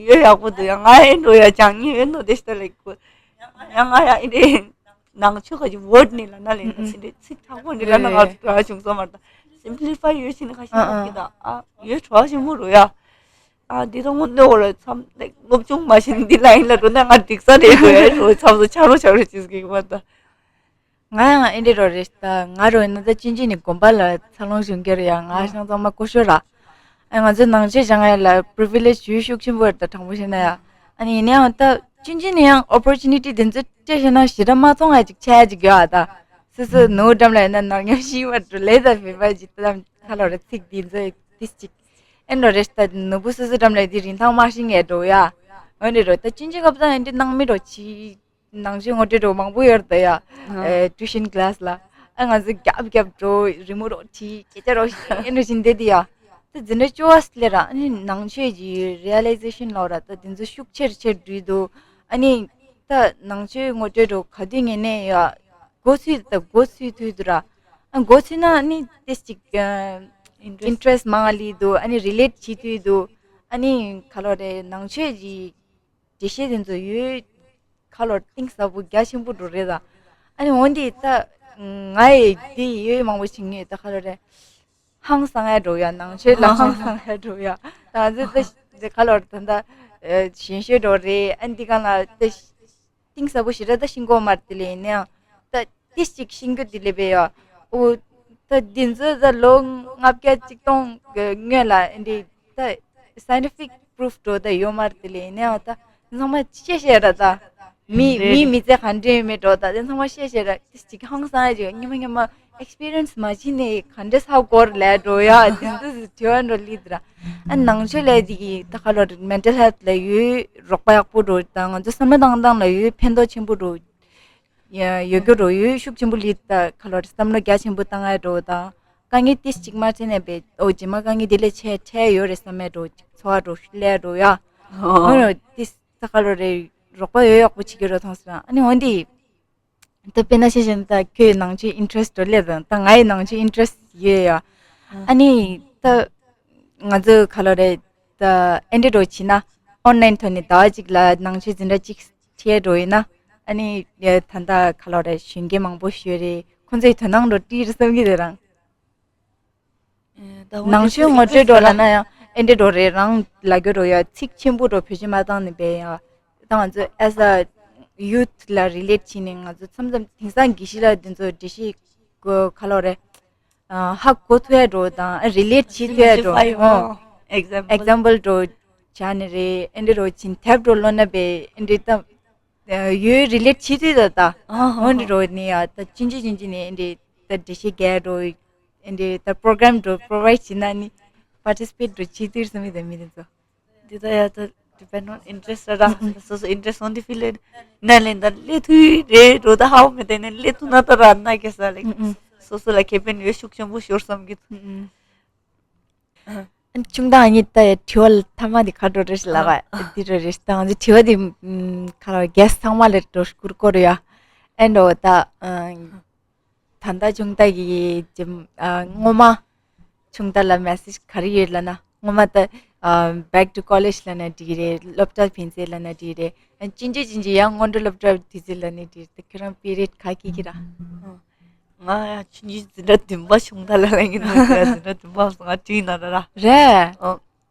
ཡོད་ཡག་པོ་འདུག་ཡ། ང་ཨེ་འགྲོ་ཡ་ཅང་ཉིན་ཨེ་ནོ་དེ་ཤི་ཏ་ལེ་གོ། ཡ་ང་ཡ་ཨེ་ནི་ནང་ཆོས་ཁ་ཅིག་ཝར་ཌི་ནི་ལ་ན་ལེ་ན་ཨེ་ནི་ཚིག་ཐག་པོ་འདི་ལ་ན་ང་ཚོ་བྲོ་བ་བྱུང་སོང་མ་རེད་ད། སིམ་པི་ལི་ཕའི་ཡོད་ཕྱིན་ཁ་ཤས་ཨ་ཨ་ཀི་ད་ཨ་ཡོད་བྲོ་བ་ཞིག་མོ་རོ་ཡ། ཨ་འདི་ད་སྔོན་འདི་འོ་ལ་མཚམས་ལེགས་སློབ་ཆུང་མ་བྱིན་འདི་ལ་ཡིན་ལ་འགྲོ་ན་ང་འགྲིག་ས་རེད་འགྲོ་ཡ་འགྲོ་མཚམས་སུ་ཆ་རོ་ཆ་རོ་ཅིག་གི་མ་ད། ང་ཡང་ཨེ་འདྲ་རོ་རེད་ད། ང་རོ་ཡིན་ན་ད་ཅིན་ཅིན་ནི་དགོན་པ་ལ་འཚར་ལོངས་བྱུང་གི་རེད་ཡ། ང་ཤང་ཚང་མ་ཀོ་ཤོ་ར། ཨ་ང་ཚོའི་ནང་ཆོས་སྦྱང་ཡ་ལ་པི་རི་བི་ལེ་ཇི་ཡོད་ཤུགས་ཆེན་པོ་རེད་ད། དྲང་པོ་བཤད་ན་ཡ། ཨ་ནི་ཡིན་ན་ཡང་ད་ཅིན་ཅིན་ནི་ཡང་ཨོ་པོར་ཅུ་ནི་ཊི་དེ་ཚོ་སྤྲད་ཤེ་ན་ཞེ་དྲག་མ་མཐོང་ཡ་ཅིག་ཆགས་ཡ་ཅིག་ཡོད་ཨ་ད། སོ་སོ་ནུ་འགྲམ་ལ་ཡིན་ན་ནར་ཉམས་ཤིག་བ་འགྲོ་ལེ་ད་བེ་བ་ཅིག་ད་ཁ་ལོ་རེ་ཚིག་འདི་ཚོ་ཏིས་ཅིག་ཨེ་འགྲོ་རེ་ད་ནུ་བུ་སོ་སོ་འགྲམ་ལ་དེ་རིན་ཐང་མ་ཤེས་ངེས་འགྲོ་ཡ། འོན་ཏེ་འགྲོ་ད་ཅིན་ཅིན་སྐབས་ད་ཡིན་དེ་ནང་མི་འགྲོ་ཆི། ནང་ཆོས་ངོ་སྤྲོད་འགྲོ་མང་པོ་ཡོད་རེད་ད་ཡ། ཨ་ཊུ་ཤན་ཀི་ལ་སི་ལ། ཨ་ང་ཚོ་རྒྱབ་རྒྱབ་འགྲོ་རི་མོ་རོ་བྲིས་སྐད་ཆ་རོ་བཤད་ཨེ་འགྲོ་བཞིན་དེ་དེ་ཡ། ད་འཛིན་གྲྭ་བཅུ་བ་སླེབས་ར་ཨ་ནི་ནང་ཆོས་ཀྱི་རི་ཡ་ལའི་ཟེ་ཤན་ལོ་ར་ད་དེ་ཚོ་ཤུགས་ཆེར་ཆེར་འགྲོ་འདུག་ཨ་ནི་ད་ནང་ཆོས་ངོ་སྤྲོད་འགྲོ་ག་དུས་ངེས་ནས་ཡ། འགོ་ཚུགས་ད་འགོ་ཚུགས་ཐུབ་འདུག་ར། ཨ་འགོ་ཚུགས་ན་ཨ་ནི་ཏེ་ཅིག་ཨིན་ཊི་རེ་སི་ཊི་མང་ལི་འདུག་ཨ་ནི་རི་ལེ་ཊི་བྱེད་ཐུབ་འདུག་ཨ་ནི་ག་ལོ་རེད་ནང་ཆོས་ཀྱི་འགྲེལ་བཤད་དེ་ཚོ་ཡོད་ཁ་ལོ་གཏིང་ཟབ་པོ་རྒྱ་ཆེན་པོ་འགྲོ་རེད་ད། ཨ་ནི་འོན་ཏེ་ད་ང་ཡི་དེ་ཡོད་མང་པོ་ཞིག་ངེས་ད་ཁ་ལོ་རེད། ཧང་སང་ཡ་འགྲོ་ཡ་ནང་ཆོས་ལ་ཧང་སང་ཡ་འགྲོ་ཡ་ད་ང་ཚོ་ད་ཁ་ལོ་རེད་ད་ད་ཞན་ཤོས་འགྲོ་རེད། ཨ་ནི་འདི་ག་ལ་ད། གཏིང་ཟབ་པོ་ཞེ་དྲག་ད་ཤེས་གོ་མ་རེད་དེ་ལས་ཡིན་ན་ཡང་ད་ཏི་ཞིག་ཤེས་རྒྱུ་དེ་ལས་པས་ཡ། འོ་ད་འདི་ཚོ་ད་ལོ་ལྔ་བརྒྱ་གཅིག་སྟོང་གི་སྔོན་ལ་འདི་ད་སའེན་ཊི་ཕིག་པུ་རུཕ་འགྲོ་ད་ཡོད་མ་རེད་དེ་ལས་ཡིན་ན་ཡང་ད་ཚང་མ་བཤད་བཤད་ར་ད་མི་རེད་མི་རེད། མི་ཚེ་ག་འདྲ་ཡོད་མེད་འགྲོ་ད་དེ་ཚང་མ་བཤད་བཤད་ར་ཏི་ཞིག་ཧང་སང་ཡ་ཅིག་ཉི་མ་ཉི་མ་ཨེག་སི་པི་རི་ཡན་སི་མ་བྱིན་ནས་ག་འདྲ་ས་སྐོར་ལས་འགྲོ་ཡ་འདི་འདི་དྲི་བ་འགྲོ་ལི་དེ་ར། ཨ་ནང་ཆོས་ལས་དེ་གི་ད་ག་ལོ་མེན་ཊལ་ཧེལ་ཐི་ལ་ཡོད་རོགས་པ་ཡག་པོ་འགྲོ་དང་ང་ཚོ་བསམ་བློ་བཏང་སྟངས་ལ་ཡོད་ཕན་ཐོགས་ཆེན་པོ་འགྲོ་ཡ་ཡོད་རྒྱུ་འགྲོ་ཡོད་ཤུགས་ཆེན་པོ་ལི་ད་ག་ལོ་བསམ་བློ་རྒྱ་ཆེན་པོ་བཏང་ཡ་འགྲོ་དང་དཀའ་ངལ་ཏི་གཅིག་མ་ཆེ་ནས་པས་ཨོ་རྗེས་མ་དཀའ་ངལ་དེ་ལས་ཆེ་ཆེ་ཡོད་རེད་བསམ་ཡ་འགྲོ་ཚོ་བ་འགྲོ་ལས་འགྲོ་ཡ་ཨོ་ཏི་ད་ག་ལོ་རེད་རོགས་པ་ཡོད་ཡག་པོ་བྱེད་ཀྱི་རོ་ཐང་སི་ར་ཨ་ནི་འོན་ཏེ། ད་དཔེར་ན་ཆ་བཞག་ན་ད་ཁྱོད་ནང་ཆོས་ཨིན་ཊི་རེ་སི་ཊི་ལས་དང་ད་ང་ཡི་ནང་ཆོས་ཨིན་ཊི་རེ་སི་ཊི་ཡོད་ཡ། ཨ་ནི་ད་ང་ཚོ་ག་ལོ་རེད་ད་ཨེ་འདྲ་འགྲོ་བྱེད་ན་ཨོན་ལན་ཐོག་ནས་ཟླ་བ་གཅིག་ལ་ནང་ཆོས་འཛིན་གྲྭ་གཅིག་ཁྲིད་འགྲོ་ཡིན་ན་ཨ་ནི་ད་ལྟ་ག་ལོ་རེད་གཞོན་སྐྱེས་མང་པོ་ཞིག་ཡོད་རེད་ཁོང་ཚོའི་དོ་སྣང་འགྲོ་ཏི་རེད་བསམ་གྱི་རེད་རང་། ནང་ཆོས་ངོ་སྤྲོད་འགྲོ་ལ་ན་ཡང་ཨེ་འདྲ་འགྲོ་རེད་རང་ལ་རྒྱུ་འགྲོ་ཡ་ཚིག་ཆེན་པོ་འགྲོ་བེད་སྤྱོད་མ་བཏང་ནས་པས་ཡ། ད་ང་ཚོ་as a youth ལ་relate བྱས་ནས་ང་ཚོ་མཚམས་མཚམས་དེང་སང་དགེ་བཤེས་ལགས་དེ་ཚོ་འགྲེལ་བཤད་གོ་ག་ལོ་རེད། ཧ་གོ་ཐུབ་ཡ་འགྲོ་དང་relate བྱེད་ཐུབ་ཡ་འགྲོ་ཨོ་example example འགྲོ་བྱ་ནི་རེད་ཨེ་འདྲ་འགྲོ་ཕྱིན་ཐེབས་འགྲོ་ལོ་ན་པས་ཨེ་འདྲ་ད། ཡོད་relate བྱེད་དུས་ད་ད། ཨ་ཧ་ཧ། འོན་ཏེ་རོ་ནི་ཡ་ད་ཅིན་ཅི་ཅིན་ཅི་ནི་ཨེ་འདྲ་ད་འགྲེལ་བཤད་རྒྱག་འགྲོ་ཨེ་འདྲ་ད་program འགྲོ་provide བྱེད་ན་ནི་participate འགྲོ་བྱེད་དུས་བསམ་མི་ད་མི་དེ་ཚོ། འདི་ད་ཡ་ད་depend on interest ར་ད་སོ་སོ་interest on the field ན་ལེན་ད་ལེ་ཐུའི་རེད་འགྲོ་ད་ཧའོ་མེ་ད་ནི་ལེ་ཐུ་ན་ད་ར་ན་གེ་ས་ལེ་སོ་སོ་ལ་ཁེ་ཕན་ཡོད་ཤུགས་ཆེན་པོ་ཤོར་བསམ་གི་ཨ་ཆུང་དང་གཉིས་ད་དྲི་བ་ལ་ཐ་མ་དེ་ཁ་འགྲོ་རེ་ཞིག་ལ་བ་དེ་རེ་རེ་ཞིག་དང་དྲི་བ་དེ་ཁ་ལ་རྒྱས་ཚང་མ་ལས་འགྲོ་སྐུར་སྐོར་ཡ་ཨེ་འགྲོ་ད་ད་ལྟ་ཆུང་ད་གི་སྔོན་མ་ཆུང་ད་ལ་message ག་རེ་ཡོད་ལ་ན་སྔོན་མ་ད་back to college ལ་ན་འགྲིག་རེད་སློབ་གྲྭ་ཕན་ཚེ་ལ་ན་འགྲིག་རེད་ཅིན་ཅི་ཅིན་ཅི་ཡང་སྔོན་འགྲོ་སློབ་གྲྭ་དུས་ཚོད་ལ་ནི་འགྲིག་རེད་ཁྱོད་རང་period ག་གི་གི་ར། ང་ཡང་ཆུང་ཆུང་འཛིན་གྲྭ་བདུན་པ་ཆུང་ད་ལ་ལ་ཡིན་ནོ་འཛིན་གྲྭ་བདུན་པ་ང་དྲིས་ན་ར་ར། རེད། ཨོ།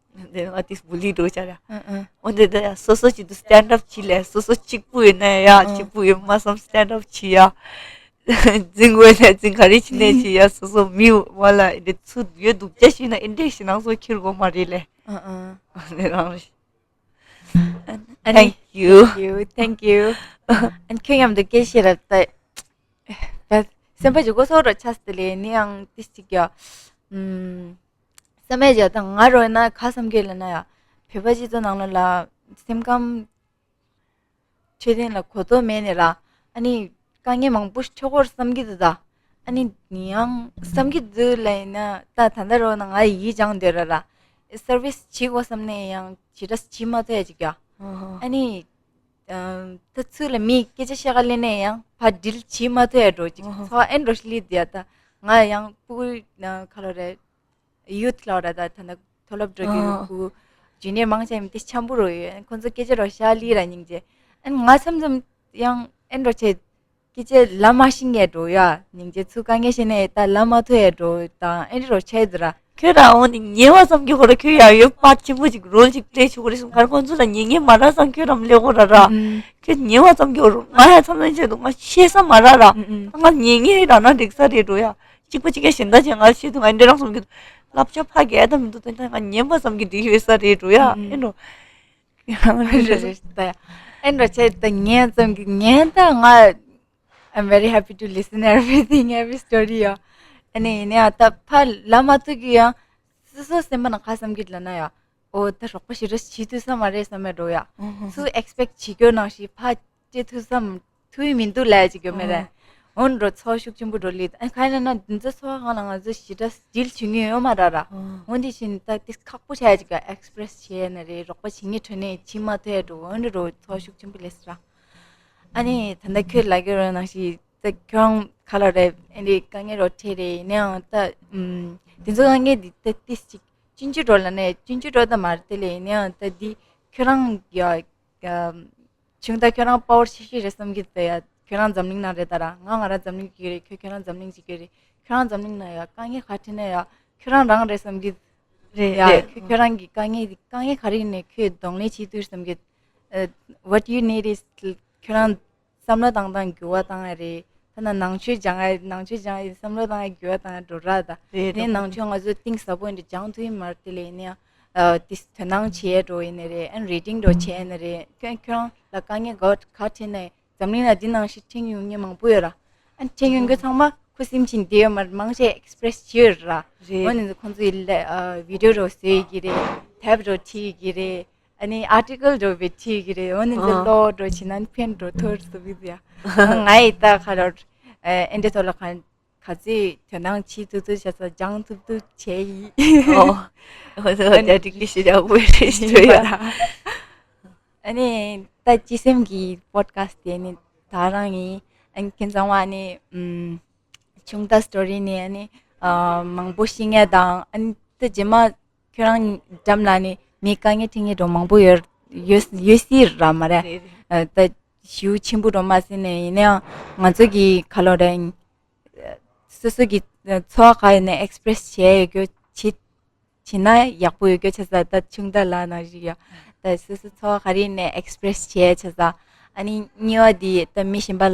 འདི་ང་དེ་བུ་ལི་འགྲོ་ཆ་ར། ཨོ་འདི་ད་ཡ་སོ་སོ་ཅིག་ཏུ་stand up བྱེད་ལས་སོ་སོ་གཅིག་པུ་ཡིན་ན་ཡ་གཅིག་པུ་ཡིན་མ་བསམ་stand up བྱེད་ཡ། འཛིན་དགོས་ན་འཛིན་ག་རེ་བྱེད་ནས་བྱེད་ཡ་སོ་སོ་མི་བ་ལ་འདི་ཚུ་ཡོད་སྡུག་ཅག་ཤི་ན་ཨེ་འདྲས་ཤི་ནང་སོ་ཁྱེར་དགོས་མ་རེད་ལས། ཨོ་འདི་རང་རེད། Thank you. Thank you. Thank you. ཨན་ཁྱོད་མཉམ་དུ་སྐད་ཆ་རབ་ལྟ། བས་སེམས་པ་ཇི་གོ་སོག་རོ་ཆ་སྟེ་ལེ་ནི་ཡང་ཏི་སི་ཀྱ། ཨུམ། བསམ་མེད་ཇ་དང་ང་རོ་ན་ཁ་བསམ་གྱི་ལ་ན་ཡ། བོད་པ་སྤྱི་ཚོགས་ནང་ལ་ལ་སེམས་ཁམས། ཆོས་ལྡན་ལ་གོ་རྟོགས་མེད་ནི་ར། ཨ་ནི་དཀའ་ངལ་མང་པོ་ཞིག་འཕྲད་སྐོར་བསམ་གྱི་འདུག་ད། ཨ་ནི་ཡང་བསམ་གྱི་འདུག་ལ་ཡིན་ན་ད་ད་ལྟ་རོ་ན་ང་ཡིད་སྦྱངས་འདོད་ར་ར། སར་བིས་བྱེད་དགོས་བསམ་ནས་ཡང་ཇི་འདྲ་བྱེད་མ་ཐུབ་ཡ་ཅིག་ཡ། ཨ་ནི། ད་ཚུར་ལ་མིས་སྐད་ཆ་བཤད་ག་ལེན་ནས་ཡང་ཕར་འགྲིལ་བྱེད་མ་ཐུབ་ཡ་འགྲོ་ཅིག་ཚོ་ཨེ་འགྲོ་ཞིག་ལི་དེ་ཡ་ད། ང་ཡང་ཕྲུ་གུ་ཁ་ལོ་རེད། ཡུཐ་ལ་ར་ད་ད་ནི་མཐོ་སློབ་འགྲོ་རྒྱུ་ཨ། ཕྲུ་གུ་ཇུ་ནི་ཡར་མང་ཆེ་མི་དེ་འཆམ་པོ་རོ་ཡོད། ཁོང་ཚོ་སྐད་ཆ་རོ་ཤ་ལི་ར་སྙིང་རྗེ། ཨན་ང་མཚམས་མཚམས་ཡང་ཨན་རོ་ཆེ་སྐད་ཆ་ལ་མ་ཤིང་ཡ་འགྲོ་ཡ་སྙིང་རྗེ། ཚུ་དཀའ་ངལ་ཤེས་ནས་ད་ལ་མ་ཐོ་ཡ་འགྲོ་དང་ཨན་རོ་ཆེ་དུ་ར། ཁྱོད་རང་འོ་ནི་ཉེ་བ་ཙམ་གྱི་ཧོ་ར་ཁྱོད་ཡ་ཡོད་པ་ཆེན་པོ་ཅིག་རོལ་ཅིག་པླེ་ཆུ་གོ་རེ་སུང་གར་ཁོང་ཚོ་ལ་ཉེ་ངེ་མ་ར་སང་ཁྱོད་རམ་ལེ་ཧོ་ར་ར། ཨུམ། ཁྱོད་ཉེ་བ་ཙམ་གྱི་ཧོ་ར་ང་ཡ་མཚམས་མཚམས་ཆེ་དུ་ང་ཤེས་ས་མ་ར་ར། ཨུམ་ཨུམ། ང་ཉེ་ངེ་ར་ན་འགྲིག་ས་རེད་འགྲོ་ཡ། གཅིག་པ་གཅིག་ག་གཞན་དག་ཅན་ང་ཤེས་དུ་ང་འདྲེ་རང་སོང་གི་བསླབ་བྱ་ཕ་གི་ཨ་དམ་མི་འདུག་ད་ང་ཉན་པ་ཙམ་གྱི་འགྲིག་ཡོད་ས་རེད་འགྲོ་ཡ། ཨེ་འགྲོ། ཨེ་འགྲོ་ཆེ་ད་ཉན་ཙམ་གྱི་ཉན་ད་ང་I'm very happy to listen everything, every story ཡ། ཨ་ནི་ཡིན་ཡ་ད་ཕ་ལ་མ་ཐུག་གི་ཡ། སོ་སོ་སེམས་པ་ན་ཁ་བསམ་གྱི་ལ་ན་ཡ། ཨོ་ད་རོགས་པ་ཞེ་དྲག་བྱེད་ཐུབ་ས་མ་རེད་བསམ་མེད་འགྲོ་ཡ། སུ་ཨེགས་པེག་བྱེད་རྒྱུ་ནང་བཞིན་ཕ་སྤྲད་ཐུབ་བསམ་ཐུབ་ཡི་མི་འདུག་ལབ་ཅིག་ཡོད་མེད་རེད། ཨོ་འགྲོ་ཚོགས་ཤུགས་ཆེན་པོ་འགྲོ་ལི་ཨ་ཁ་ན་ན་འདི་ཚོ་ཚོགས་ཁང་ལ་ང་ཚོ་ཞེ་དྲག་ཌིལ་བྱེད་མྱོང་ཡོད་མ་རེད་ར། ཨོ་འདི་བཞིན་ད་དེ་ཁག་པོ་ཆགས་ཅིག་ཨེགས་པེག་བྱས་ན་རེད་རོགས་པ་བྱེད་ངེས་གྲོས་ནས་བྱེད་མ་ཐུབ་ཡ་འགྲོ་ཨོ་འདི་འགྲོ་ཚོགས་ཤུགས་ཆེན་པོ་ལས་སི་ར། ཨ་ནི་ད་ལྟ་ཁྱོད་ལ་གི་རོ་ནང་བཞིན་ད་ཁྱོད་རང་ཁ་ལ་རེད་ཨ་ནི་དཀའ་ངལ་རོ་འཕྲད་རེད་ཡིན་ནའང་ད་ཨུམ་དེ་ཚོ་དཀའ་ངལ་འདི་ད་ཏིས་ཅིག་ཅུན་ཅུ་འགྲོ་ལ་ནས་ཅུན་ཅུ་འགྲོ་ད་མ་རེད་དེ་ལས་ཡིན་ནའང་ད་འདི་ཁྱོད་རང་ཡ་ཨམ། ཆུང་ད་ཁྱོད་རང་པ་ཝར་ཆེ་ཤོས་རེད་བསམ་གྱི་འདུག་ཡ། ཁྱོད་རང་འཛམ་གླིང་ནང་རེད་ད་ར། ང་ང་རང་འཛམ་གླིང་གཅིག་རེད། ཁྱོད་ཁྱོད་རང་འཛམ་གླིང་གཅིག་རེད། ཁྱོད་རང་འཛམ་གླིང་ནང་ཡ་དཀའ་ངལ་ག་འཕྲད་ན་ཡ་ཁྱོད་རང་རང་རེད་བསམ་གྱི་རེད་ཡ། རེད། ཁྱོད་ཁྱོད་རང་གི་དཀའ་ངལ་དཀའ་ངལ་ག་རེ་ཡིན་ནའི་ཁྱོད་གདོང་ལེན་བྱེད་ཐུབ་བསམ་གྱི། What you need is ཁྱོད་རང་བསམ་བློ་བཏང་སྟངས་འགྱུར་བ་བཏང་ཡ་རེད། ད་ན་ནང་ཆོས་སྦྱང་ཡ་ནང་ཆོས་སྦྱང་ཡ་བསམ་བློ་བཏང་ཡ་འགྱུར་བ་བཏང་ཡ་འགྲོ་ར་ད། རེད་དེ་རེད། ནང་ཆོས་ང་ཚོ་གཏིང་ཟབ་པོ་འདི་སྦྱང་ཐུབ་ཡིན་མ་རེད་དེ་ལས་ཡིན་ཡ། ཨ་ཏི་དོ་སྣང་བྱེད་འགྲོ་ཡིན་ནི་རེད། ཨན་རི་ཌིང་འགྲོ་བྱེད་ཡིན་ནི་རེད། ཁྱོད་ཁྱོད་རང་ལ་དཀའ་ངལ་ག་ག་འཕྲད་ནའི་འཛམ་གླིང་ལ་འདི་ནང་བཞིན་འཕྲད་ཡོང་མཁན་མང་པོ་ཡོད་ར། ཨན་འཕྲད་ཡོང་མཁན་ཚང་མ་ཁུ་སིམ་ཕྱིན་བསྡད་ཡོད་མ་རེད། མང་ཆེ་ཨེགས་པི་རེ་སི་བྱེད་ཡོད་ར། རེད། འོ་ནི་ཁོང་ཚོ་ཡི་ལ་ཨ་བི་ཌི་ཡོ་འགྲོ་བཟོས་ཡི་གི་རེད། དེབ་འགྲོ་ཁྲིད་ཡི་གི་རེད། ཨ་ནི་ཨར་ཊི་ཀལ་འགྲོ་བའི་ཁྲིད་ཡི་གི་རེད། འོ་ནི་འདི་ཨ་ལོ་འགྲོ་བྱེད་ན་ཕན་འགྲོ་ཐོར་སུ་བི་ཡ། ང་ཡི་ད་ཁ་ལོར་ཨེ་འདྲ་ཐོག་ལ་ཁ་ག་ཚོད་དོ་སྣང་བྱེད་ཐུབ་ཐུབ་བྱ་ས་སྦྱང་ཐུབ་ཐུབ་བྱས་ཡིན། ཨོ། ཨོ་ཟེར་བ་རྒྱ་ཀྲིག་གི་ཤི་རྒྱག་པོ་རེད་ཞུ་ཡ། ཨ་ནི་ད་སྤྱི་སེམས་ཀྱི་པོ་ཌི་ཁ་སི་ཊི་དེ་ནི་ད་རང་ཡིན། ཨ་ནི་ཁྱེད་ཚང་མ་ནི་ཨུམ་ཆུང་ད་སི་ཊོ་རི་ནི་ཨ་ནི་ཨ་མང་པོ་ཤེས་ངེས་དང་ཨ་ནི་ད་རྗེས་མ་ཁྱོད་རང་འགྲམ་ལ་ནི་མི་དཀའ་ངལ་འཕྲད་ངེས་འགྲོ་མང་པོ་ཡོད་ཡོད་ཡོད་སྲིད་ར་མ་རེད། རེད་རེད། ཨ་ད་ཞུ་ཆེན་པོ་འགྲོ་མ་སྲིད་ནས་ཡིན་ནའང་ང་ཚོ་གི་ཁ་ལོ་རེད། སོ་སོ་གི་ཚོར་བ་ག་ཡིན་ནའི་ཨེགས་པི་རེ་སི་བྱས་ཡོད་རྒྱུ་བྱེད་བྱེད་ན་ཡག་པོ་ཡོད་རྒྱུ་བྱས་ཙང་ད་ཆུང་ད་ལ་ནང་བཞིན་ཡོད། ད་སོ་སོ་ཚོར་བ་ག་རེ་ཡིན་ནའི་ཨེགས་པི་རེ་སི་བྱས་བྱས་ཙང་ཨ་ནི་གཉིས་པ་དེ་ད་མི་གཞན་པ་ལ་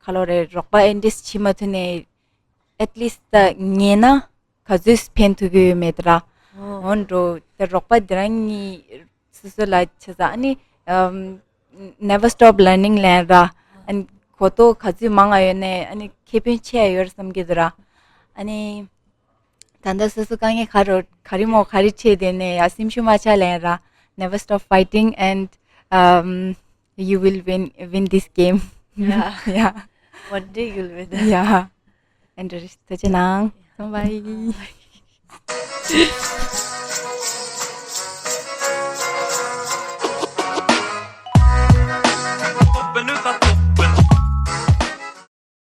ཁ་ལོ་རེ་རོགས་པ་ཨེ་འདྲས་བྱེད་མ་ཐུབ་ནའི་ཨེཊ་ལིསི་ཊི་ད་ཉན་ན་ག་ཚོད་ཕན་ཐོགས་ཀྱི་ཡོད་མེད་ད་ར། འོ་འགྲོ་ད་རོགས་པ་དེ་རང་གཉིས་སོ་སོ་ལ་བྱས་ཙང་ཨ་ནི་ཨམ་never stop learning ལབ་ར། ཨ་ནི་གོ་རྟོགས་ག་ཚོད་མང་ང་ཡོད་ནའི་ཨ་ནི་ཁེ་ཕན་ཆེ་ཡ་ཡོད་རེད་བསམ་གྱི་འདུག་ར། ཨ་ནི་ད་ལྟ་སོ་སོ་དཀའ་ངལ་ག་རེ་ག་རེ་མོ་ག་རེ་འཕྲད་དེ་ནས་ཡ་སེམས་ཤུགས་མ་ཆག་ལབ་ར། Never stop fighting and um, you will win win this game. Yeah. Yeah. One day you'll win. Yeah. And ཐུགས་རྗེ་གནང་། Bye.